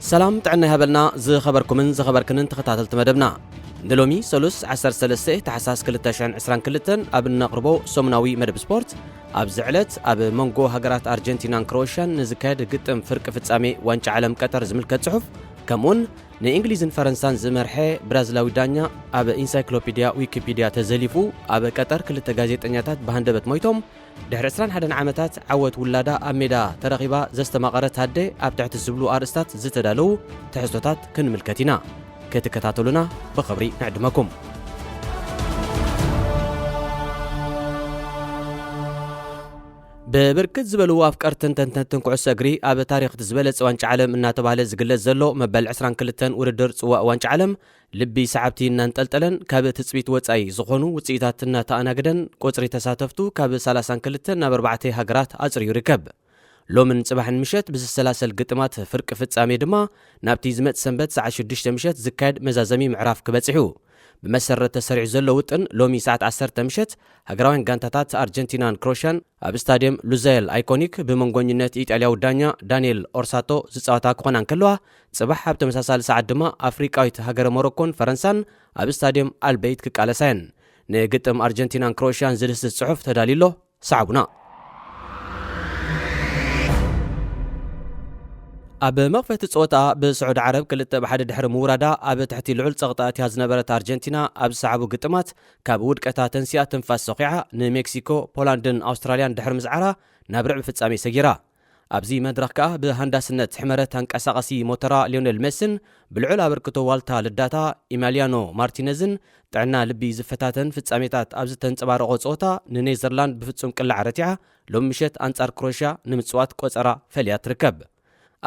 ሰላም ጥዕና ይሃበልና ዝኸበርኩምን ዝኸበርክንን ተኸታተልቲ መደብና። ንሎሚ ሰሉስ ዓሰርተ ሰለስተ ታሕሳስ ክልተ ሽሕን ዕስራን ክልተን ኣብ እነቕርቦ ሰሙናዊ መደብ ስፖርት፣ ኣብዚ ዕለት ኣብ መንጎ ሃገራት ኣርጀንቲናን ክሮኤሽያን ንዝካየድ ግጥም ፍርቂ ፍጻሜ ዋንጫ ዓለም ቀጠር ዝምልከት ጽሑፍ፣ ከምኡውን ንእንግሊዝን ፈረንሳን ዝመርሐ ብራዚላዊ ዳኛ ኣብ ኢንሳይክሎፒድያ ዊኪፒድያ ተዘሊፉ፣ ኣብ ቀጠር ክልተ ጋዜጠኛታት ብሃንደበት ሞይቶም፣ ድሕሪ ዕስራን ሓደን ዓመታት ዓወት ውላዳ ኣብ ሜዳ ተረኺባ ዘስተማቐረት ኣደ ኣብ ትሕቲ ዝብሉ ኣርእስታት ዝተዳለዉ ትሕዝቶታት ክንምልከት ኢና። ክትከታተሉና ብኽብሪ ንዕድመኩም። ብብርክት ዝበሉ ኣፍቀርትን ተንተንትን ኩዕሶ እግሪ ኣብ ታሪኽ እቲ ዝበለጸ ዋንጫ ዓለም እናተባህለ ዝግለጽ ዘሎ መበል ዕስራን ክልተን ውድድር ጽዋእ ዋንጫ ዓለም ልቢ ሰዓብቲ እናንጠልጠለን ካብ ትጽቢት ወጻኢ ዝኾኑ ውጽኢታት እናተኣናገደን ቁጽሪ ተሳተፍቱ ካብ ሰላሳን ክልተን ናብ ኣርባዕተ ሃገራት ኣጽርዩ ይርከብ። ሎምን ጽባሕን ምሸት ብዝሰላሰል ግጥማት ፍርቂ ፍጻሜ ድማ ናብቲ ዝመጽእ ሰንበት ሰዓት ሽዱሽተ ምሸት ዝካየድ መዛዘሚ ምዕራፍ ክበጽሕ እዩ። ብመሰረት ተሰሪዑ ዘሎ ውጥን ሎሚ ሰዓት ዓሰርተ ምሸት ሃገራውያን ጋንታታት ኣርጀንቲናን ክሮሽያን ኣብ ስታድየም ሉዛይል ኣይኮኒክ ብመንጎኝነት ኢጣልያዊ ዳኛ ዳንኤል ኦርሳቶ ዝጻወታ ክኾና እንከለዋ፣ ጽባሕ ኣብ ተመሳሳሊ ሰዓት ድማ ኣፍሪቃዊት ሃገረ ሞሮኮን ፈረንሳን ኣብ ስታድየም ኣልበይት ክቃለሳ እየን። ንግጥም ኣርጀንቲናን ክሮኤሽያን ዝድህስስ ጽሑፍ ተዳልዩ ኣሎ። ሰዓቡና። ኣብ መኽፈቲ ጸወታ ብስዑዲ ዓረብ ክልተ ብሓደ ድሕሪ ምውራዳ ኣብ ትሕቲ ልዑል ጸቕጢ ኣትያ ዝነበረት ኣርጀንቲና ኣብ ዝሰዓቡ ግጥማት ካብ ውድቀታ ተንሲኣ ትንፋስ ሰኺዓ ንሜክሲኮ፣ ፖላንድን ኣውስትራልያን ድሕሪ ምዝዓራ ናብ ርዕቢ ፍጻሜ ሰጊራ። ኣብዚ መድረኽ ከኣ ብሃንዳስነት ሕመረት ኣንቀሳቓሲ ሞተራ ሊዮነል ሜስን ብልዑል ኣበርክቶ ዋልታ ልዳታ ኢማሊያኖ ማርቲነዝን ጥዕና ልቢ ዝፈታተን ፍጻሜታት ኣብ ዝተንጸባረቖ ጸወታ ንኔዘርላንድ ብፍጹም ቅላዕ ረቲዓ ሎም ምሸት ኣንጻር ክሮኤሽያ ንምጽዋት ቆጸራ ፈልያ ትርከብ።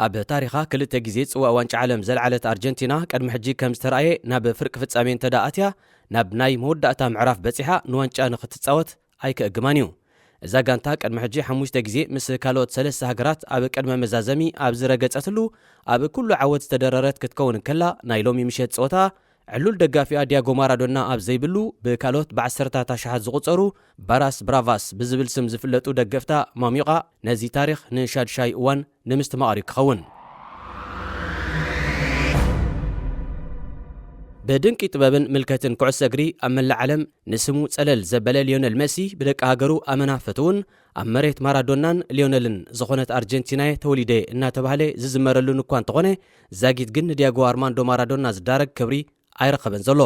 ኣብ ታሪኻ ክልተ ግዜ ጽዋእ ዋንጫ ዓለም ዘልዓለት ኣርጀንቲና ቅድሚ ሕጂ ከም ዝተራእየ ናብ ፍርቂ ፍጻሜ እንተ ደኣ ኣትያ ናብ ናይ መወዳእታ ምዕራፍ በጺሓ ንዋንጫ ንኽትጻወት ኣይከእግማን እዩ። እዛ ጋንታ ቅድሚ ሕጂ ሓሙሽተ ግዜ ምስ ካልኦት ሰለስተ ሃገራት ኣብ ቅድመ መዛዘሚ ኣብ ዝረገጸትሉ ኣብ ኩሉ ዓወት ዝተደረረት ክትከውን እንከላ ናይ ሎሚ ምሸት ጸወታ ዕሉል ደጋፊኣ ዲያጎ ማራዶና ኣብ ዘይብሉ ብካልኦት ብዓሰርታት ኣሽሓት ዝቑጸሩ ባራስ ብራቫስ ብዝብል ስም ዝፍለጡ ደገፍታ ማሚቓ ነዚ ታሪኽ ንሻድሻይ እዋን ንምስትማቓር እዩ ክኸውን። ብድንቂ ጥበብን ምልከትን ኩዕሶ እግሪ ኣብ መላእ ዓለም ንስሙ ጸለል ዘበለ ሊዮነል መሲ ብደቂ ሃገሩ ኣመና ፈትውን ኣብ መሬት ማራዶናን ሊዮነልን ዝኾነት ኣርጀንቲናየ ተወሊደ እናተባህለ ዝዝመረሉን እኳ እንተኾነ ዛጊት ግን ንዲያጎ ኣርማንዶ ማራዶና ዝዳረግ ክብሪ ኣይረኸበን ዘሎ።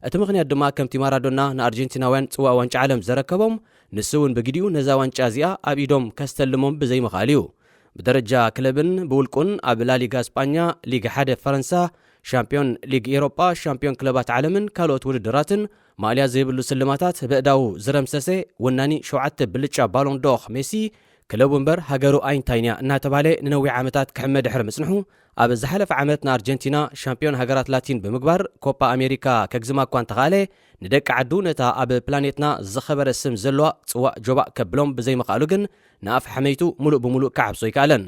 እቲ ምኽንያት ድማ ከምቲ ማራዶና ንኣርጀንቲናውያን ጽዋእ ዋንጫ ዓለም ዘረከቦም ንሱ እውን ብግዲኡ ነዛ ዋንጫ እዚኣ ኣብ ኢዶም ከስተልሞም ብዘይምኽኣል እዩ። ብደረጃ ክለብን ብውልቁን ኣብ ላሊጋ ስጳኛ፣ ሊግ ሓደ ፈረንሳ፣ ሻምፒዮን ሊግ ኤሮጳ፣ ሻምፒዮን ክለባት ዓለምን ካልኦት ውድድራትን ማእልያ ዘይብሉ ስልማታት በእዳዉ ዝረምሰሰ ወናኒ ሸውዓተ ብልጫ ባሎን ዶር ሜሲ ክለቡ እምበር ሃገሩ ኣይንታይን እያ እናተባህለ ንነዊሕ ዓመታት ክሕመ ድሕሪ ምጽንሑ ኣብ ዝሓለፈ ዓመት ንኣርጀንቲና ሻምፒዮን ሃገራት ላቲን ብምግባር ኮፓ ኣሜሪካ ከግዝማ እኳ እንተኻእለ ንደቂ ዓዱ ነታ ኣብ ፕላኔትና ዝኸበረ ስም ዘለዋ ጽዋእ ጆባእ ከብሎም ብዘይምኽኣሉ ግን ንኣፍ ሓመይቱ ሙሉእ ብሙሉእ ክዓብሶ ኣይከኣለን።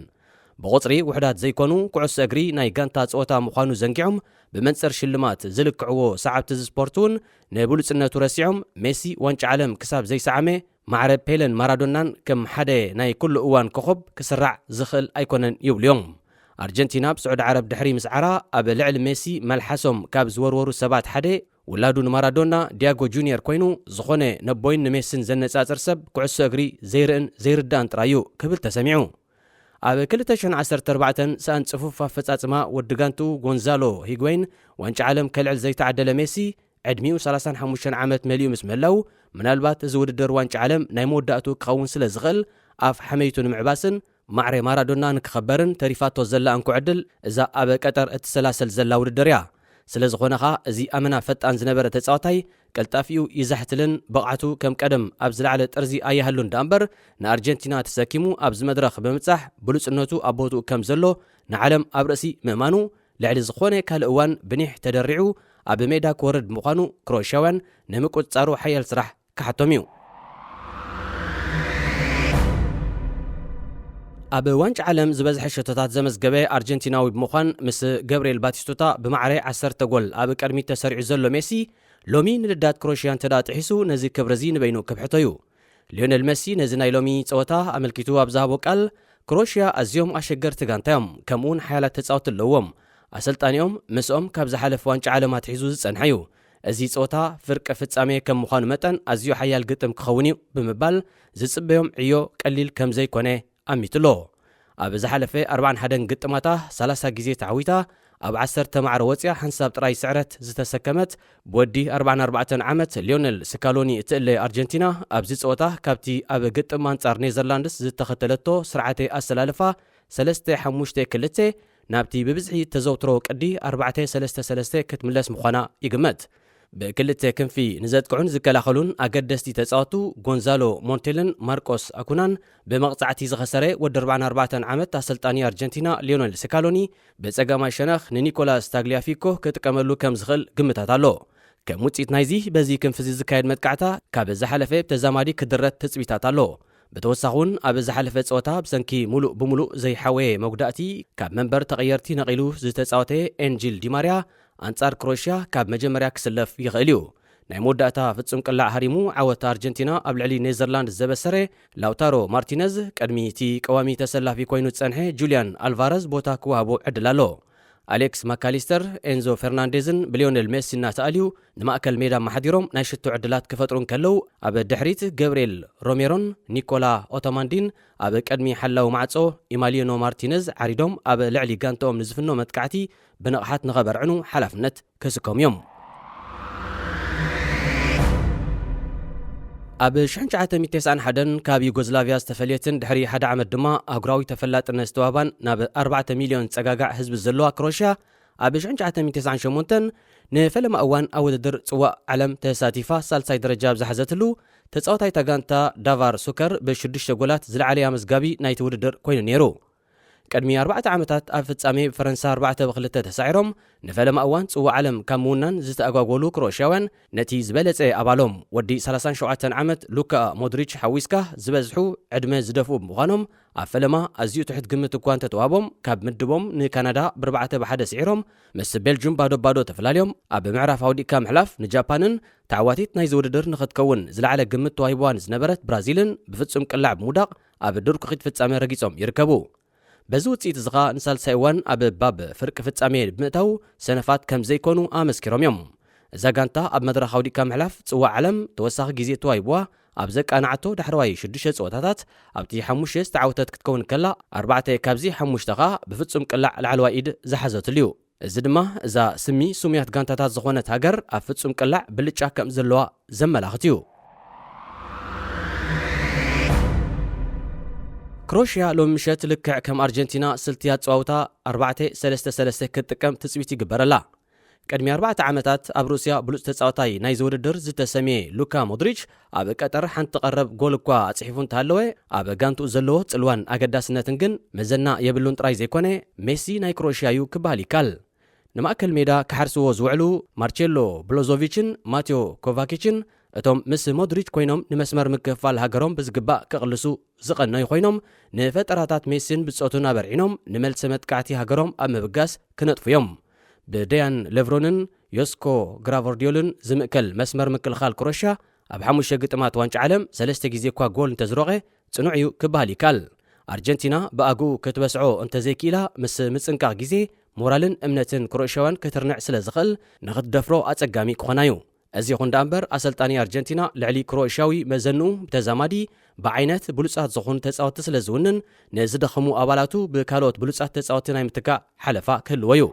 ብቑጽሪ ውሑዳት ዘይኮኑ ኩዕሶ እግሪ ናይ ጋንታ ጸወታ ምዃኑ ዘንጊዖም ብመንጽር ሽልማት ዝልክዕዎ ሰዓብቲ እዚ ስፖርት እውን ንብሉጽነቱ ረሲዖም ሜሲ ዋንጫ ዓለም ክሳብ ዘይሰዓመ ማዕረ ፔለን ማራዶናን ከም ሓደ ናይ ኩሉ እዋን ኮኸብ ክስራዕ ዝኽእል ኣይኮነን ይብሉ እዮም። ኣርጀንቲና ብስዑዲ ዓረብ ድሕሪ ምስዓራ ኣብ ልዕሊ ሜሲ መልሓሶም ካብ ዝወርወሩ ሰባት ሓደ ውላዱ ንማራዶና ዲያጎ ጁኒየር ኮይኑ ዝኾነ ነቦይን ንሜስን ዘነጻጽር ሰብ ኩዕሶ እግሪ ዘይርእን ዘይርዳእን ጥራይ እዩ ክብል ተሰሚዑ። ኣብ ክልተ ሽሕን ዓሰርተ ኣርባዕተን ሰኣን ጽፉፍ ኣፈጻጽማ ወዲ ጋንትኡ ጎንዛሎ ሂግወይን ዋንጫ ዓለም ከልዕል ዘይተዓደለ ሜሲ ዕድሚኡ ሰላሳን ሓሙሽተን ዓመት መሊኡ ምስ ምህላው ምናልባት እዚ ውድድር ዋንጫ ዓለም ናይ መወዳእትኡ ክኸውን ስለ ዝኽእል ኣፍ ሓመይቱ ንምዕባስን ማዕረ ማራዶና ንክኸበርን ተሪፋቶ ዘላ እንኮ ዕድል እዛ ኣብ ቀጠር እትሰላሰል ዘላ ውድድር እያ። ስለ ዝኾነ ኸኣ እዚ ኣመና ፈጣን ዝነበረ ተጻዋታይ ቀልጣፊኡ ይዛሕትልን ብቕዓቱ ከም ቀደም ኣብ ዝለዓለ ጥርዚ ኣይሃሉን ደኣ እምበር ንኣርጀንቲና ተሰኪሙ ኣብዚ መድረኽ ብምብጻሕ ብሉጽነቱ ኣብ ቦትኡ ከም ዘሎ ንዓለም ኣብ ርእሲ ምእማኑ ልዕሊ ዝኾነ ካልእ እዋን ብኒሕ ተደሪዑ ኣብ ሜዳ ክወርድ ምዃኑ ክሮኤሽያውያን ንምቁጽጻሩ ሓያል ስራሕ ክሓቶም እዩ። ኣብ ዋንጫ ዓለም ዝበዝሐ ሸቶታት ዘመዝገበ ኣርጀንቲናዊ ብምዃን ምስ ገብርኤል ባቲስቱታ ብማዕረ ዓሰርተ ጎል ኣብ ቅድሚት ተሰሪዑ ዘሎ ሜሲ ሎሚ ንልዳት ክሮሽያ እንተ ደኣ ጥሒሱ ነዚ ክብሪ እዚ ንበይኑ ክብሕቶ እዩ። ሊዮነል መሲ ነዚ ናይ ሎሚ ጸወታ ኣመልኪቱ ኣብ ዝሃቦ ቃል ክሮሽያ ኣዝዮም ኣሸገርቲ ጋንታ እዮም፣ ከምኡውን ሓያላት ተጻወቲ ኣለዎም። ኣሰልጣኒኦም ምስኦም ካብ ዝሓለፈ ዋንጫ ዓለም ኣትሒዙ ዝጸንሐ እዩ። እዚ ጸወታ ፍርቂ ፍጻሜ ከም ምዃኑ መጠን ኣዝዩ ሓያል ግጥም ክኸውን እዩ ብምባል ዝጽበዮም ዕዮ ቀሊል ከም ዘይኮነ ኣሚቱ ኣሎ። ኣብ ዝሓለፈ ኣርባዓን ሓደን ግጥማታ ሰላሳ ግዜ ተዓዊታ፣ ኣብ ዓሰርተ ማዕረ ወጽያ ሓንሳብ ጥራይ ስዕረት ዝተሰከመት ብወዲ ኣርባዓን ኣርባዕተን ዓመት ሊዮነል ስካሎኒ እትእለ ኣርጀንቲና፣ ኣብዚ ጸወታ ካብቲ ኣብ ግጥም ኣንጻር ኔዘርላንድስ ዝተኸተለቶ ስርዓተ ኣሰላልፋ ሰለስተ ሓሙሽተ ክልተ ናብቲ ብብዝሒ እተዘውትሮ ቅዲ ኣርባዕተ ሰለስተ ሰለስተ ክትምለስ ምዃና ይግመት። ብክልተ ክንፊ ንዘጥቅዑን ዝከላኸሉን ኣገደስቲ ተጻወቱ ጎንዛሎ ሞንቴልን ማርቆስ ኣኩናን፣ ብመቕጻዕቲ ዝኸሰረ ወዲ ኣርባዓን ኣርባዕተን ዓመት ኣሰልጣኒ ኣርጀንቲና ሊዮነል ስካሎኒ፣ ብጸጋማይ ሸነኽ ንኒኮላስ ታግሊያፊኮ ክጥቀመሉ ከም ዝኽእል ግምታት ኣሎ። ከም ውጽኢት ናይዚ፣ በዚ ክንፊዚ ዝካየድ መጥቃዕታ ካብ ዝሓለፈ ብተዛማዲ ክድረት ትጽቢታት ኣሎ። ብተወሳኺ እውን ኣብ ዝሓለፈ ጸወታ ብሰንኪ ሙሉእ ብሙሉእ ዘይሓወየ መጉዳእቲ ካብ መንበር ተቐየርቲ ነቒሉ ዝተጻወተ ኤንጂል ዲማርያ ኣንጻር ክሮሽያ ካብ መጀመርያ ክስለፍ ይኽእል እዩ። ናይ መወዳእታ ፍጹም ቅላዕ ሃሪሙ ዓወት ኣርጀንቲና ኣብ ልዕሊ ኔዘርላንድ ዘበሰረ ላውታሮ ማርቲነዝ፣ ቅድሚ እቲ ቀዋሚ ተሰላፊ ኮይኑ ዝጸንሐ ጁልያን ኣልቫረዝ ቦታ ክወሃቦ ዕድል ኣሎ። ኣሌክስ ማካሊስተር፣ ኤንዞ ፈርናንዴዝን ብሊዮኔል ሜሲን እናተኣልዩ ንማእከል ሜዳ ኣመሓዲሮም ናይ ሽቶ ዕድላት ክፈጥሩ እንከለዉ፣ ኣብ ድሕሪት ገብርኤል ሮሜሮን ኒኮላ ኦቶማንዲን ኣብ ቅድሚ ሓላዊ ማዕጾ ኢማሊኖ ማርቲነዝ ዓሪዶም ኣብ ልዕሊ ጋንታኦም ንዝፍኖ መጥቃዕቲ ብንቕሓት ንኸበርዕኑ ሓላፍነት ክስከሙ እዮም። ኣብ ሽሕን ትሽዓተ ሚእትን ተስዓን ሓደን ካብ ዩጎዝላቪያ ዝተፈልየትን ድሕሪ ሓደ ዓመት ድማ ኣህጉራዊ ተፈላጥነት ዝተዋህባን ናብ ኣርባዕተ ሚልዮን ጸጋጋዕ ህዝቢ ዘለዋ ክሮሽያ፣ ኣብ ሽሕን ትሽዓተ ሚእትን ተስዓን ሸሞንተን ንፈለማ እዋን ኣብ ውድድር ጽዋእ ዓለም ተሳቲፋ ሳልሳይ ደረጃ ኣብ ዝሓዘትሉ፣ ተጻዋታይ እታ ጋንታ ዳቫር ሱከር ብሽዱሽተ ጎላት ዝለዓለ ኣመዝጋቢ ናይቲ ውድድር ኮይኑ ነይሩ። ቅድሚ ኣርባዕተ ዓመታት ኣብ ፍጻሜ ብፈረንሳ ኣርባዕተ ብክልተ ተሳዒሮም ንፈለማ እዋን ጽዋእ ዓለም ካብ ምውናን ዝተኣጓጎሉ ክሮኤሽያውያን፣ ነቲ ዝበለጸ ኣባሎም ወዲ ሰላሳን ሸውዓተን ዓመት ሉካ ሞድሪች ሓዊስካ ዝበዝሑ ዕድመ ዝደፍኡ ብምዃኖም፣ ኣብ ፈለማ ኣዝዩ ትሑት ግምት እኳ እንተተዋህቦም፣ ካብ ምድቦም ንካናዳ ብኣርባዕተ ብሓደ ስዒሮም ምስ ቤልጁም ባዶ ባዶ ተፈላልዮም። ኣብ ምዕራፍ ኣውዲቕካ ምሕላፍ ንጃፓንን ተዓዋቲት ናይዚ ውድድር ንኽትከውን ዝለዓለ ግምት ተዋሂብዋ ንዝነበረት ብራዚልን ብፍጹም ቅላዕ ብምውዳቕ ኣብ ድርኩኺት ፍጻሜ ረጊጾም ይርከቡ። በዚ ውጽኢት እዚ ኸኣ ንሳልሳይ እዋን ኣብ ባብ ፍርቂ ፍጻሜ ብምእታው ሰነፋት ከም ዘይኮኑ ኣመስኪሮም እዮም። እዛ ጋንታ ኣብ መድረኽ ኣውዲቕካ ምሕላፍ ጽዋእ ዓለም ተወሳኺ ግዜ ተዋሂብዋ ኣብ ዘቃናዓቶ ዳሕረዋይ ሽዱሽተ ጸወታታት ኣብቲ ሓሙሽተ ዝተዓወተት ክትከውን ከላ፣ ኣርባዕተ ካብዚ ሓሙሽተ ኸኣ ብፍጹም ቅላዕ ላዕለዋይ ኢድ ዝሓዘትሉ እዩ። እዚ ድማ እዛ ስሚ ስሙያት ጋንታታት ዝኾነት ሃገር ኣብ ፍጹም ቅላዕ ብልጫ ከም ዘለዋ ዘመላኽት እዩ። ክሮሽያ ሎሚ ምሸት ልክዕ ከም ኣርጀንቲና ስልቲ ኣጸዋውታ ኣርባዕተ ሰለስተ ሰለስተ ክትጥቀም ትጽቢት ይግበረላ። ቅድሚ ኣርባዕተ ዓመታት ኣብ ሩስያ ብሉጽ ተጻዋታይ ናይዚ ውድድር ዝተሰምየ ሉካ ሞድሪች ኣብ ቀጠር ሓንቲ ቀረብ ጎል እኳ ኣጽሒፉ እንተሃለወ፣ ኣብ ጋንትኡ ዘለዎ ጽልዋን ኣገዳስነትን ግን መዘና የብሉን ጥራይ ዘይኮነ፣ ሜሲ ናይ ክሮኤሽያ እዩ ክበሃል ይከኣል። ንማእከል ሜዳ ክሓርስዎ ዝውዕሉ ማርቼሎ ብሎዞቪችን ማቴዮ ኮቫኪችን፣ እቶም ምስ ሞድሪች ኮይኖም ንመስመር ምክፍፋል ሃገሮም ብዝግባእ ክቕልሱ ዝቐነዩ ኮይኖም፣ ንፈጠራታት ሜሲን ብጾቱን ኣበርዒኖም ንመልሲ መጥቃዕቲ ሃገሮም ኣብ ምብጋስ ክነጥፉ እዮም። ብደያን ሌቭሮንን ዮስኮ ግራቮርዲዮልን ዝምእከል መስመር ምክልኻል ክሮኤሽያ ኣብ ሓሙሽተ ግጥማት ዋንጫ ዓለም ሰለስተ ግዜ እኳ ጎል እንተዝሮቐ ጽኑዕ እዩ ክበሃል ይከኣል። ኣርጀንቲና ብኣግኡ ክትበስዖ እንተዘይክኢላ፣ ምስ ምጽንቃቕ ግዜ ሞራልን እምነትን ክሮኤሽያውያን ክትርንዕ ስለ ዝኽእል፣ ንኽትደፍሮ ኣጸጋሚ ክኾና እዩ። እዚ ይኹን ደኣ እምበር፣ ኣሰልጣኒ ኣርጀንቲና ልዕሊ ክሮኤሽያዊ መዘንኡ ብተዛማዲ ብዓይነት ብሉጻት ዝኾኑ ተጻወትቲ ስለ ዝውንን፣ ንዝደኸሙ ኣባላቱ ብካልኦት ብሉጻት ተጻወትቲ ናይ ምትካእ ሓለፋ ክህልዎ እዩ።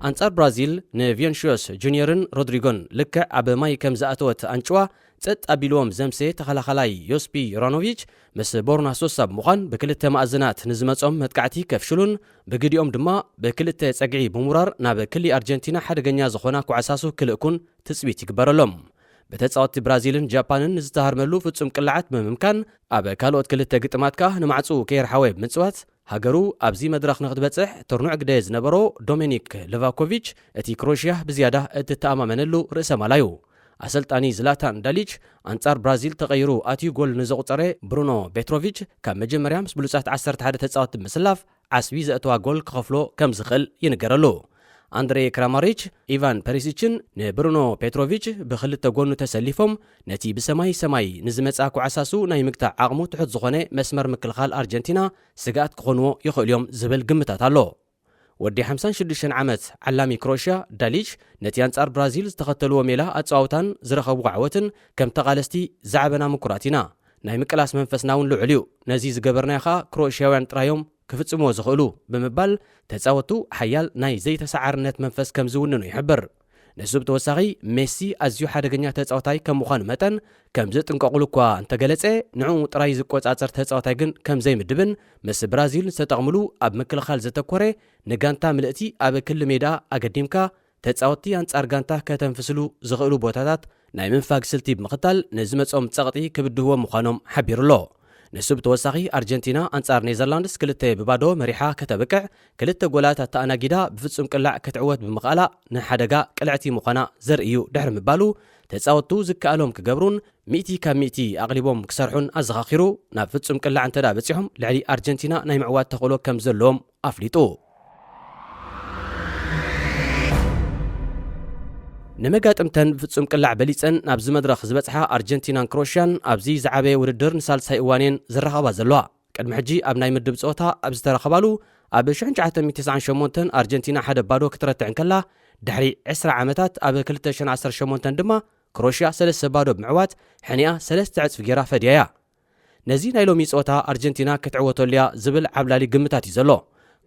ኣንጻር ብራዚል ንቪንሽዮስ ጁንየርን ሮድሪጎን ልክዕ ኣብ ማይ ከም ዝኣተወት ኣንጭዋ ጸጥ ኣቢልዎም ዘምሰየ ተኸላኻላይ ዮስፒ ራኖቪች፣ ምስ ቦርና ሶሳ ብምዃን ብክልተ ማእዝናት ንዝመጾም መጥቃዕቲ ከፍሽሉን ብግዲኦም ድማ ብክልተ ጸግዒ ብምውራር ናብ ክሊ ኣርጀንቲና ሓደገኛ ዝኾና ኳዕሳሱ ክልእኩን ትጽቢት ይግበረሎም። ብተጻወትቲ ብራዚልን ጃፓንን ንዝተሃርመሉ ፍጹም ቅላዓት ብምምካን፣ ኣብ ካልኦት ክልተ ግጥማት ከኣ ንማዕጽኡ ከየርሓወ ብምጽዋት፣ ሃገሩ ኣብዚ መድረኽ ንኽትበጽሕ ትርኑዕ ግደ ዝነበሮ ዶሜኒክ ሌቫኮቪች፣ እቲ ክሮሽያ ብዝያዳ እትተኣማመነሉ ርእሰ ማላዩ። ኣሰልጣኒ ዝላታን ዳሊች ኣንጻር ብራዚል ተቐይሩ ኣትዩ ጎል ንዘቑጸረ ብሩኖ ቤትሮቪች፣ ካብ መጀመርያ ምስ ብሉጻት ዓሰርተ ሓደ ተጻወትቲ ብምስላፍ ዓስቢ ዘእተዋ ጎል ክኸፍሎ ከም ዝኽእል ይንገረሉ። ኣንድሬ ክራማሪች፣ ኢቫን ፐሪሲችን ንብሩኖ ፔትሮቪች ብኽልተ ጎኑ ተሰሊፎም፣ ነቲ ብሰማይ ሰማይ ንዝመጽኣ ኳዕሳሱ ናይ ምግታእ ዓቕሙ ትሑት ዝኾነ መስመር ምክልኻል ኣርጀንቲና ስግኣት ክኾንዎ ይኽእሉ እዮም ዝብል ግምታት ኣሎ። ወዲ ሓምሳን ሽዱሽተን ዓመት ዓላሚ ክሮሽያ ዳሊች፣ ነቲ ኣንጻር ብራዚል ዝተኸተልዎ ሜላ ኣጸዋውታን ዝረኸብዎ ዓወትን ከም ተቓለስቲ ዝዓበና ምኩራት ኢና። ናይ ምቅላስ መንፈስና እውን ልዑል እዩ። ነዚ ዝገበርናዮ ኸኣ ክሮሽያውያን ጥራዮም ክፍጽምዎ ዝኽእሉ ብምባል፣ ተጻወቱ ሓያል ናይ ዘይተሰዓርነት መንፈስ ከም ዝውንኑ ይሕብር። ንሱ ብተወሳኺ፣ ሜሲ ኣዝዩ ሓደገኛ ተጻዋታይ ከም ምዃኑ መጠን፣ ከም ዝጥንቀቑሉ እኳ እንተገለጸ፣ ንዕኡ ጥራይ ዝቆጻጸር ተጻዋታይ ግን ከም ዘይምድብን፣ ምስ ብራዚል ዝተጠቕምሉ ኣብ ምክልኻል ዘተኮረ፣ ንጋንታ ምልእቲ ኣብ ክሊ ሜዳ ኣገዲምካ ተጻወትቲ ኣንጻር ጋንታ ከተንፍስሉ ዝኽእሉ ቦታታት ናይ ምንፋግ ስልቲ ብምኽታል ንዝመጾም ጸቕጢ ክብድህዎም ምዃኖም ሓቢሩ ኣሎ። ንሱ ብተወሳኺ፣ ኣርጀንቲና ኣንጻር ኔዘርላንድስ ክልተ ብባዶ መሪሓ ከተብቅዕ፣ ክልተ ጎላት ኣተኣናጊዳ ብፍጹም ቅላዕ ክትዕወት ብምኽኣላ ንሓደጋ ቅልዕቲ ምዃና ዘርኢ እዩ ድሕሪ ምባሉ፣ ተጻወትቱ ዝከኣሎም ክገብሩን ሚእቲ ካብ ሚእቲ ኣቕሊቦም ክሰርሑን ኣዘኻኺሩ፣ ናብ ፍጹም ቅላዕ እንተ ደኣ በጺሖም ልዕሊ ኣርጀንቲና ናይ ምዕዋት ተኽእሎ ከም ዘለዎም ኣፍሊጡ። ንመጋጥምተን ብፍጹም ቅላዕ በሊጸን ናብዚ መድረኽ ዝበጽሓ ኣርጀንቲናን ክሮሽያን፣ ኣብዚ ዝዓበየ ውድድር ንሳልሳይ እዋን እየን ዝራኸባ ዘለዋ። ቅድሚ ሕጂ ኣብ ናይ ምድብ ጸወታ ኣብ ዝተራኸባሉ፣ ኣብ ሽሕን ትሽዓተ ሚእትን ተስዓን ሸሞንተን ኣርጀንቲና ሓደ ባዶ ክትረትዕ እንከላ፣ ድሕሪ ዕስራ ዓመታት ኣብ ክልተ ሽሕን ዓሰርተ ሸሞንተን ድማ ክሮሽያ ሰለስተ ባዶ ብምዕዋት፣ ሕኒኣ ሰለስተ ዕጽፊ ጌራ ፈድያ እያ። ነዚ ናይ ሎሚ ጸወታ ኣርጀንቲና ክትዕወተሉ እያ ዝብል ዓብላሊ ግምታት እዩ ዘሎ።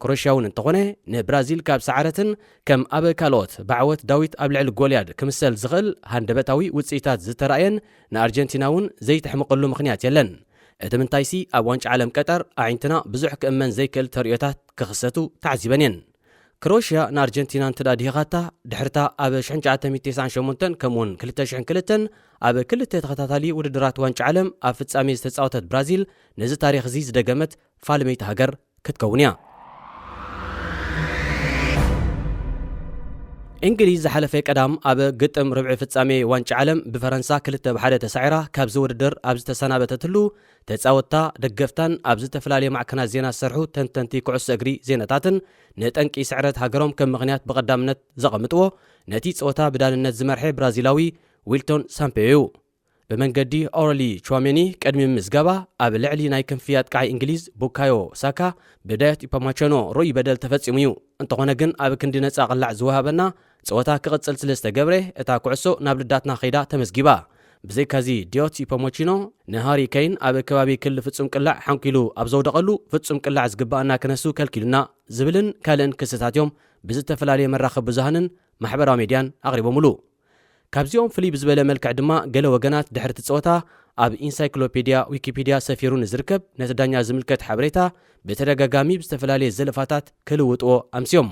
ክሮሽያ እውን እንተኾነ፣ ንብራዚል ካብ ሰዓረትን ከም ኣብ ካልኦት ብዓወት ዳዊት ኣብ ልዕሊ ጎልያድ ክምሰል ዝኽእል ሃንደበታዊ ውጽኢታት ዝተራእየን ንኣርጀንቲና እውን ዘይተሕምቐሉ ምኽንያት የለን። እቲ ምንታይሲ፣ ኣብ ዋንጫ ዓለም ቀጠር ኣዒንትና ብዙሕ ክእመን ዘይክእል ተርእዮታት ክኽሰቱ ተዓዚበን እየን። ክሮሽያ ንኣርጀንቲና እንተ ደኣ ድሂኻታ፣ ድሕርታ ኣብ ሽሕን ትሽዓተ ሚእትን ተስዓን ሸሞንተን ከምኡውን ክልተ ሽሕን ክልተን ኣብ ክልተ ተኸታታሊ ውድድራት ዋንጫ ዓለም ኣብ ፍጻሜ ዝተጻወተት ብራዚል፣ ነዚ ታሪኽ እዚ ዝደገመት ፋልመይቲ ሃገር ክትከውን እያ። እንግሊዝ ዝሓለፈ ቀዳም ኣብ ግጥም ርብዒ ፍጻሜ ዋንጫ ዓለም ብፈረንሳ ክልተ ብ ሓደ ተሳዒራ ካብዚ ውድድር ኣብ ዝተሰናበተትሉ፣ ተጻወትታ፣ ደገፍታን ኣብ ዝተፈላለየ ማዕከናት ዜና ዝሰርሑ ተንተንቲ ኩዕሶ እግሪ ዜናታትን ንጠንቂ ስዕረት ሃገሮም ከም ምኽንያት ብቐዳምነት ዘቐምጥዎ፣ ነቲ ጸወታ ብዳንነት ዝመርሐ ብራዚላዊ ዊልቶን ሳምፔዮ እዩ። ብመንገዲ ኦረሊ ቹዋሜኒ ቅድሚ ምምዝጋባ፣ ኣብ ልዕሊ ናይ ክንፊ ኣጥቃዓይ እንግሊዝ ቡካዮ ሳካ ብዳዮት ኢፓማቸኖ ርኡይ በደል ተፈጺሙ እዩ። እንተኾነ ግን፣ ኣብ ክንዲ ነጻ ቅላዕ ዝወሃበና ጸወታ ክቕጽል ስለ ዝተገብረ፣ እታ ኩዕሶ ናብ ልዳትና ከይዳ ተመዝጊባ። ብዘይካዚ፣ ዲዮት ኢፖሞቺኖ ንሃሪ ኬን ኣብ ከባቢ ክሊ ፍጹም ቅላዕ ሓንኪሉ ኣብ ዘውደቐሉ፣ ፍጹም ቅላዕ ዝግባኣና ክነሱ ከልኪሉና ዝብልን ካልእን ክስታት እዮም ብዝተፈላለየ መራኸቢ ብዙሃንን ማሕበራዊ ሜድያን ኣቕሪቦምሉ። ካብዚኦም ፍልይ ብዝበለ መልክዕ ድማ፣ ገለ ወገናት ድሕሪ እቲ ጸወታ ኣብ ኢንሳይክሎፔድያ ዊኪፒድያ ሰፊሩ ንዝርከብ ነቲ ዳኛ ዝምልከት ሓበሬታ ብተደጋጋሚ ብዝተፈላለየ ዘለፋታት ክልውጥዎ ኣምስዮም።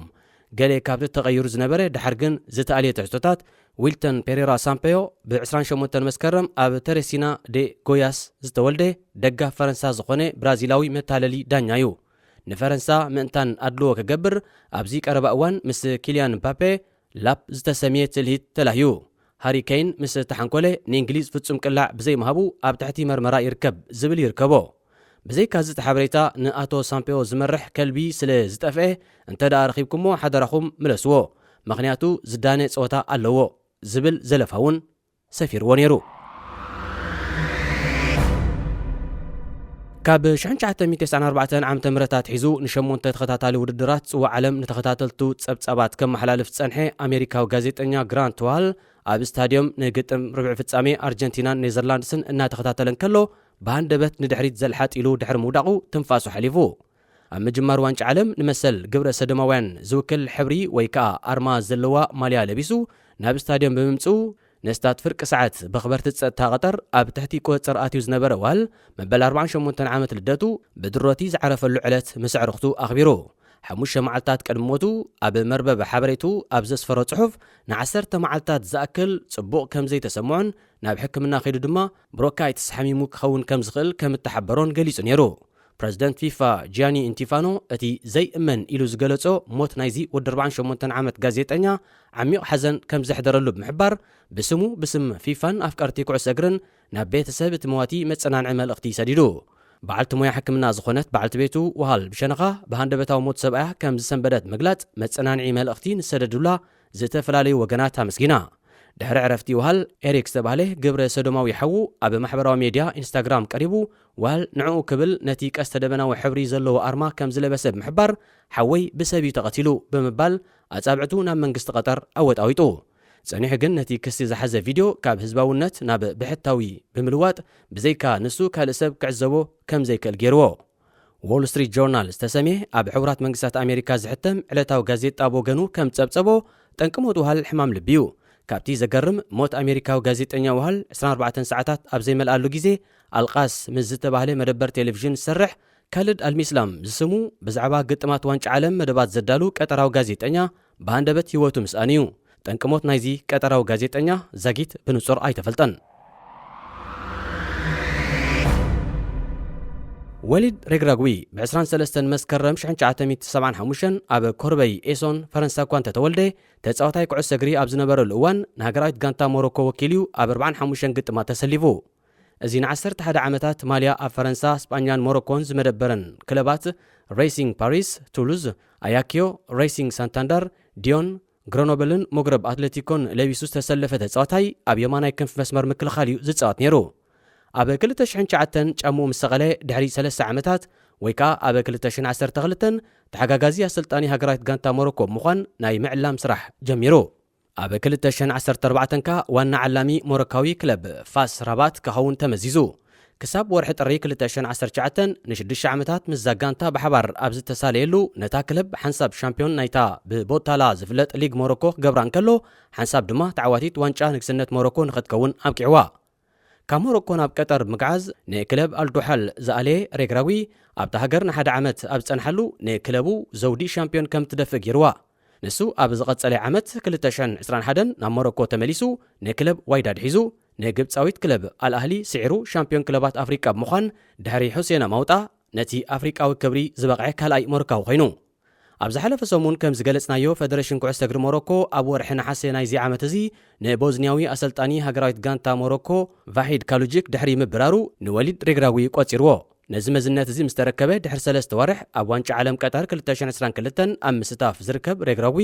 ገለ ካብቲ ተቐይሩ ዝነበረ፣ ድሓር ግን ዝተኣልየ ትሕዝቶታት፣ ዊልተን ፔሬራ ሳምፔዮ ብ ዕስራን ሸሞንተን መስከረም ኣብ ተሬሲና ዴ ጎያስ ዝተወልደ፣ ደጋፍ ፈረንሳ ዝኾነ ብራዚላዊ መታለሊ ዳኛ እዩ። ንፈረንሳ ምእንታን ኣድልዎ ክገብር፣ ኣብዚ ቀረባ እዋን ምስ ኪልያን ምባፔ ላፕ ዝተሰምየ ትልሂት ተላህዩ። ሃሪ ኬን ምስ ተሓንኮለ፣ ንእንግሊዝ ፍጹም ቅላዕ ብዘይምሃቡ ኣብ ትሕቲ መርመራ ይርከብ ዝብል ይርከቦ። ብዘይካዚ፣ እቲ ሓበሬታ ንኣቶ ሳምፔዮ ዝመርሕ ከልቢ ስለ ዝጠፍአ፣ እንተ ደኣ ረኺብኩሞ ሓደራኹም ምለስዎ፣ ምኽንያቱ ዝዳነ ጸወታ ኣለዎ ዝብል ዘለፋ እውን ሰፊርዎ ነይሩ። ካብ ሽሕን ትሽዓተ ሚእትን ተስዓን ኣርባዕተን ዓመተ ምህረት ኣትሒዙ፣ ንሸሞንተ ተኸታታሊ ውድድራት ጽዋዕ ዓለም ንተኸታተልቱ ጸብጻባት ከመሓላልፍ ዝጸንሐ ኣሜሪካዊ ጋዜጠኛ ግራንት ዋል፣ ኣብ ስታድዮም ንግጥም ርብዒ ፍጻሜ ኣርጀንቲናን ኔዘርላንድስን እናተኸታተለ እንከሎ፣ ብሃንደበት ንድሕሪት ዘልሓጥ ኢሉ ድሕሪ ምውዳቑ ትንፋሱ ሓሊፉ። ኣብ ምጅማር ዋንጫ ዓለም ንመሰል ግብረ ሰዶማውያን ዝውክል ሕብሪ ወይ ከኣ ኣርማ ዘለዋ ማልያ ለቢሱ ናብ ስታድዮም ብምምጽኡ፣ ነስታት ፍርቂ ሰዓት ብኣኽበርቲ ጸጥታ ቀጠር ኣብ ትሕቲ ቁጽጽር ኣትዩ ዝነበረ ዋል፣ መበል ኣርባዓን ሸሞንተን ዓመት ልደቱ ብድሮቲ ዝዓረፈሉ ዕለት ምስ ኣዕሩኽቱ ኣኽቢሩ። ሓሙሽተ መዓልታት ቅድሚ ሞቱ፣ ኣብ መርበብ ሓበሬቱ ኣብ ዘስፈሮ ጽሑፍ፣ ንዓሰርተ መዓልታት ዝኣክል ጽቡቕ ከም ዘይተሰምዖን ናብ ሕክምና ከይዱ ድማ ብሮካይትስ ሓሚሙ ክኸውን ከም ዝኽእል ከም እተሓበሮን ገሊጹ ነይሩ። ፕረዚደንት ፊፋ ጂያኒ ኢንቲፋኖ፣ እቲ ዘይእመን ኢሉ ዝገለጾ ሞት ናይዚ ወዲ ኣርባዓን ሸሞንተን ዓመት ጋዜጠኛ ዓሚቕ ሓዘን ከም ዘሕደረሉ ብምሕባር፣ ብስሙ፣ ብስም ፊፋን ኣፍቀርቲ ኩዕሶ እግርን ናብ ቤተሰብ እቲ መዋቲ መጸናንዒ መልእኽቲ ሰዲዱ። በዓልቲ ሞያ ሕክምና ዝኾነት በዓልቲ ቤቱ ውሃል ብሸነኻ ብሃንደበታዊ ሞት ሰብኣያ ከም ዝሰንበደት ምግላጽ መጸናንዒ መልእኽቲ ንሰደዱላ ዝተፈላለዩ ወገናት ኣመስጊና። ድሕሪ ዕረፍቲ ውሃል ኤሪክ ዝተባህለ ግብረ ሰዶማዊ ሓዉ ኣብ ማሕበራዊ ሜድያ ኢንስታግራም ቀሪቡ፣ ውሃል ንዕኡ ክብል ነቲ ቀስተ ደበናዊ ሕብሪ ዘለዎ ኣርማ ከም ዝለበሰ ብምሕባር፣ ሓወይ ብሰብ እዩ ተቐቲሉ ብምባል ኣጻብዕቱ ናብ መንግስቲ ቀጠር ኣወጣዊጡ። ጸኒሑ ግን ነቲ ክሲ ዝሓዘ ቪድዮ ካብ ህዝባውነት ናብ ብሕታዊ ብምልዋጥ፣ ብዘይካ ንሱ ካልእ ሰብ ክዕዘቦ ከም ዘይክእል ገይርዎ። ዎል ስትሪት ጆርናል ዝተሰምየ ኣብ ሕቡራት መንግስታት ኣሜሪካ ዝሕተም ዕለታዊ ጋዜጣ ብወገኑ ከም ጸብጸቦ፣ ጠንቂ ሞት ውሃል ሕማም ልቢ እዩ። ካብቲ ዘገርም ሞት ኣሜሪካዊ ጋዜጠኛ ውሃል ዕስራን ኣርባዕተን ሰዓታት ኣብ ዘይመልኣሉ ግዜ፣ ኣልቃስ ምስ ዝተባህለ መደበር ቴሌቪዥን ዝሰርሕ ካልድ ኣልሚስላም ዝስሙ ብዛዕባ ግጥማት ዋንጫ ዓለም መደባት ዘዳሉ ቀጠራዊ ጋዜጠኛ ብሃንደበት ህይወቱ ምስኣን እዩ። ጠንቂ ሞት ናይዚ ቀጠራዊ ጋዜጠኛ ዛጊት ብንጹር ኣይተፈልጠን። ወሊድ ሬግራጉዊ ብ ዕስራን ሰለስተን መስከረም ሽሕን ትሽዓተ ሚእቲ ሰብዓን ሓሙሽተን ኣብ ኮርበይ ኤሶን ፈረንሳ እኳ እንተተወልደ፣ ተጻዋታይ ኩዕሶ እግሪ ኣብ ዝነበረሉ እዋን ንሃገራዊት ጋንታ ሞሮኮ ወኪሉ እዩ ኣብ ኣርባዓን ሓሙሽተን ግጥማት ተሰሊፉ። እዚ ንዓሰርተ ሓደ ዓመታት ማልያ ኣብ ፈረንሳ፣ ስጳኛን ሞሮኮን ዝመደበረን ክለባት ሬሲንግ ፓሪስ፣ ቱሉዝ፣ ኣያኪዮ፣ ሬሲንግ ሳንታንዳር፣ ዲዮን፣ ግረኖብልን ሞግረብ ኣትሌቲኮን ለቢሱ ዝተሰለፈ ተጻዋታይ ኣብ የማናይ ክንፊ መስመር ምክልኻል እዩ ዝጻወት ነይሩ። ኣብ ክልተ ሽሕን ትሽዓተን ጫምኡ ምስ ሰቐለ ድሕሪ ሰለስተ ዓመታት ወይ ከኣ ኣብ ክልተ ሽሕን ዓሰርተ ክልተን ተሓጋጋዚ ኣሰልጣኒ ሃገራዊት ጋንታ ሞሮኮ ብምዃን ናይ ምዕላም ስራሕ ጀሚሩ። ኣብ ክልተ ሽሕን ዓሰርተ ኣርባዕተን ከኣ ዋና ዓላሚ ሞሮካዊ ክለብ ፋስ ራባት ክኸውን ተመዚዙ። ክሳብ ወርሒ ጥሪ ክልተ ሽሕን ዓሰርተ ትሽዓተን ንሽዱሽተ ዓመታት ምስዛ ጋንታ ብሓባር ኣብ ዝተሳለየሉ፣ ነታ ክለብ ሓንሳብ ሻምፒዮን ናይታ ብቦታላ ዝፍለጥ ሊግ ሞሮኮ ክገብራ እንከሎ፣ ሓንሳብ ድማ ተዓዋቲት ዋንጫ ንግስነት ሞሮኮ ንኽትከውን ኣብቂዕዋ። ካብ ሞሮኮ ናብ ቀጠር ምግዓዝ ንክለብ ኣልዱሓል ዝኣለየ ሬግራዊ፣ ኣብታ ሃገር ንሓደ ዓመት ኣብ ዝጸንሓሉ ንክለቡ ዘውዲ ሻምፒዮን ከም ትደፍእ ገይርዋ። ንሱ ኣብ ዝቐጸለ ዓመት ክልተ ሽሕን ዕስራን ሓደን ናብ ሞሮኮ ተመሊሱ ንክለብ ዋይዳድ ሒዙ ንግብጻዊት ክለብ ኣልኣህሊ ስዒሩ ሻምፒዮን ክለባት ኣፍሪቃ ብምዃን ድሕሪ ሑሴን ኣማውጣ ነቲ ኣፍሪቃዊ ክብሪ ዝበቕዐ ካልኣይ ሞሮካዊ ኮይኑ። ኣብ ዝሓለፈ ሰሙን ከም ዝገለጽናዮ፣ ፈደረሽን ኩዕሶ እግሪ ሞሮኮ ኣብ ወርሒ ነሓሰ ናይዚ ዓመት እዚ ንቦዝንያዊ ኣሰልጣኒ ሃገራዊት ጋንታ ሞሮኮ ቫሂድ ካሉጂክ ድሕሪ ምብራሩ ንወሊድ ሬግራዊ ቆጺርዎ። ነዚ መዝነት እዚ ምስ ተረከበ ድሕሪ ሰለስተ ወርሕ ኣብ ዋንጫ ዓለም ቀጠር ክልተ ሽሕን ዕስራን ክልተን ኣብ ምስታፍ ዝርከብ ሬግራዊ፣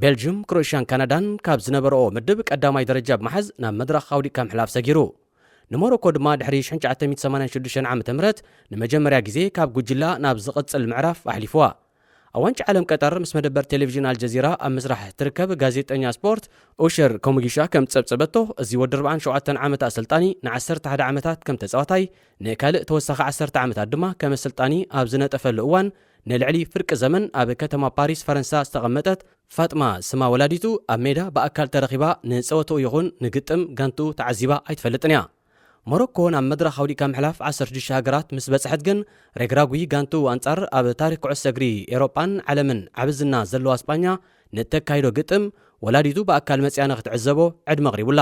ቤልጅም፣ ክሮኤሽያን ካናዳን ካብ ዝነበረኦ ምድብ ቀዳማይ ደረጃ ብምሓዝ ናብ መድረኽ ኣውዲቕካ ምሕላፍ ሰጊሩ። ንሞሮኮ ድማ ድሕሪ ሽሕን ትሽዓተ ሚእቲ ሰማንያን ሽዱሽተን ዓመተ ምህረት ንመጀመርያ ግዜ ካብ ጉጅላ ናብ ዝቕጽል ምዕራፍ ኣሕሊፍዋ። ኣብ ዋንጫ ዓለም ቀጠር ምስ መደበር ቴሌቪዥን ኣልጀዚራ ኣብ ምስራሕ ትርከብ ጋዜጠኛ ስፖርት ኡሸር ኮሙጊሻ ከም ጸብጸበቶ፣ እዚ ወዲ ኣርባዓን ሸውዓተን ዓመት ኣሰልጣኒ ንዓሰርተ ሓደ ዓመታት ከም ተጻዋታይ፣ ንካልእ ተወሳኺ ዓሰርተ ዓመታት ድማ ከም ኣሰልጣኒ ኣብ ዝነጠፈሉ እዋን፣ ንልዕሊ ፍርቂ ዘመን ኣብ ከተማ ፓሪስ ፈረንሳ ዝተቐመጠት ፋጥማ ስማ ወላዲቱ ኣብ ሜዳ ብኣካል ተረኺባ ንጸወትኡ ይኹን ንግጥም ጋንትኡ ተዓዚባ ኣይትፈልጥን እያ። ሞሮኮ ናብ መድረኽ ኣውዲቃ ምሕላፍ ዓሰርተ ሽዱሽተ ሃገራት ምስ በጽሐት ግን፣ ሬግራጉ ጋንትኡ ኣንጻር ኣብ ታሪኽ ኩዕሶ እግሪ ኤውሮጳን ዓለምን ዓቢ ዝና ዘለዋ ስጳኛ ንእተካይዶ ግጥም ወላዲቱ ብኣካል መጺኣ ንኽትዕዘቦ ዕድመ ኣቕሪቡላ።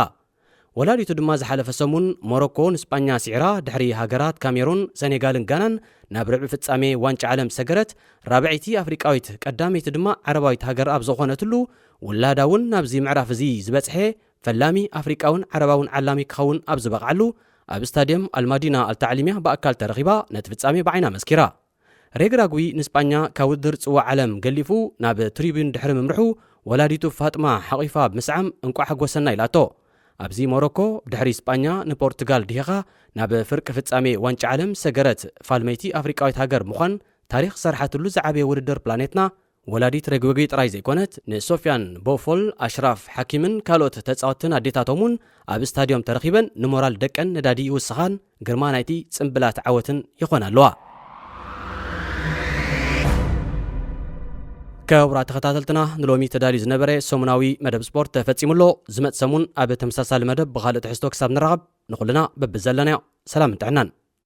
ወላዲቱ ድማ ዝሓለፈ ሰሙን ሞሮኮ ንስጳኛ ስዒራ፣ ድሕሪ ሃገራት ካሜሩን፣ ሰኔጋልን ጋናን ናብ ርብዒ ፍጻሜ ዋንጫ ዓለም ዝሰገረት ራብዐይቲ ኣፍሪቃዊት፣ ቀዳመይቲ ድማ ዓረባዊት ሃገር ኣብ ዝኾነትሉ፣ ውላዳ እውን ናብዚ ምዕራፍ እዚ ዝበጽሐ ፈላሚ ኣፍሪቃውን ዓረባውን ዓላሚ ክኸውን ኣብ ዝበቕዓሉ፣ ኣብ ስታድየም ኣልማዲና ኣልታዕሊምያ ብኣካል ተረኺባ ነቲ ፍጻሜ ብዓይና መስኪራ። ሬግራጉ ንስጳኛ ካብ ውድድር ጽዋዕ ዓለም ገሊፉ ናብ ትሪቡን ድሕሪ ምምርሑ፣ ወላዲቱ ፋጥማ ሓቒፋ ብምስዓም እንቋዕ ሓጎሰና ኢላቶ። ኣብዚ ሞሮኮ፣ ድሕሪ ስጳኛ ንፖርቱጋል ድሂኻ ናብ ፍርቂ ፍጻሜ ዋንጫ ዓለም ዝሰገረት ፋልመይቲ ኣፍሪቃዊት ሃገር ምዃን ታሪኽ ዝሰርሓትሉ ዝዓበየ ውድድር ፕላኔትና፣ ወላዲት ሬግራጉ ጥራይ ዘይኮነት፣ ንሶፊያን ቦፎል፣ ኣሽራፍ ሓኪምን ካልኦት ተጻወትትን ኣዴታቶም እውን ኣብ ስታድዮም ተረኺበን ንሞራል ደቀን ነዳዲ ይውስኻን ግርማ ናይቲ ጽምብላት ዓወትን ይኾና ኣለዋ። ክቡራት ተኸታተልትና፣ ንሎሚ ተዳልዩ ዝነበረ ሰሙናዊ መደብ ስፖርት ተፈጺሙ ኣሎ። ዝመጽእ ሰሙን ኣብ ተመሳሳሊ መደብ ብኻልእ ትሕዝቶ ክሳብ ንራኸብ፣ ንኹልና በብዘለናዮ ሰላምን ጥዕናን።